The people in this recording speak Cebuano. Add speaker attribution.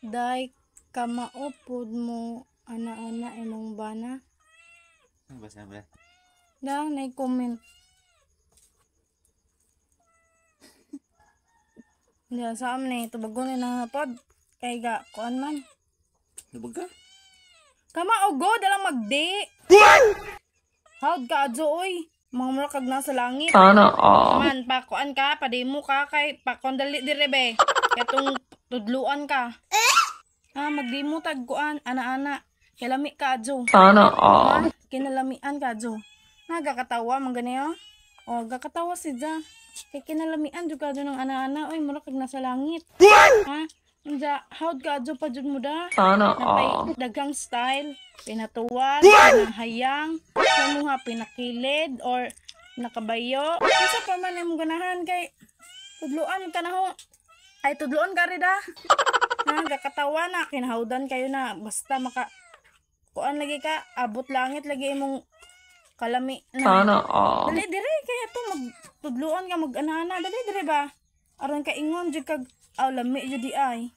Speaker 1: Day, kamao pod mo ana-ana imong bana.
Speaker 2: Ano ba sabi?
Speaker 1: Da, nay comment. Ya, sa amin ni tubagon ni na pod. Kay ga kuan man.
Speaker 2: Lubog ka?
Speaker 1: Kamao go dalang magdi. Howd ka adyo oy. Mga mura kag nasa langit.
Speaker 3: Sana all.
Speaker 1: Man, pakuan ka, padimo ka kay pakuan dali dire be. Katong tudluan ka. Ah, magdimo tag kuan ana-ana. Kilami ka adyo.
Speaker 3: Sana all.
Speaker 1: Ah, kinalamian ka adyo. Nagakatawa man gani oh. Oh, gakatawa si Ja. Kay kinalamian jud ka adyo ng ana-ana oy, mura kag nasa langit. Ha? Unja, howd ka adyo pa jud mo da?
Speaker 3: Sana
Speaker 1: Napay
Speaker 3: all.
Speaker 1: daghang style, pinatuwad, pinahayang, kamuha pinakilid or nakabayo. Unsa pa man imong ganahan kay tudluan ka na ho. Ay, tudluan ka rin da. Ha, gakatawa na kinahawdan kayo na basta maka kuan lagi ka, abot langit lagi imong kalami na.
Speaker 3: Sana all.
Speaker 1: Dali dire kaya to magtudluan ka mag ana-ana, dali dire ba? Aron ka ingon jud kag aw lami jud di ay.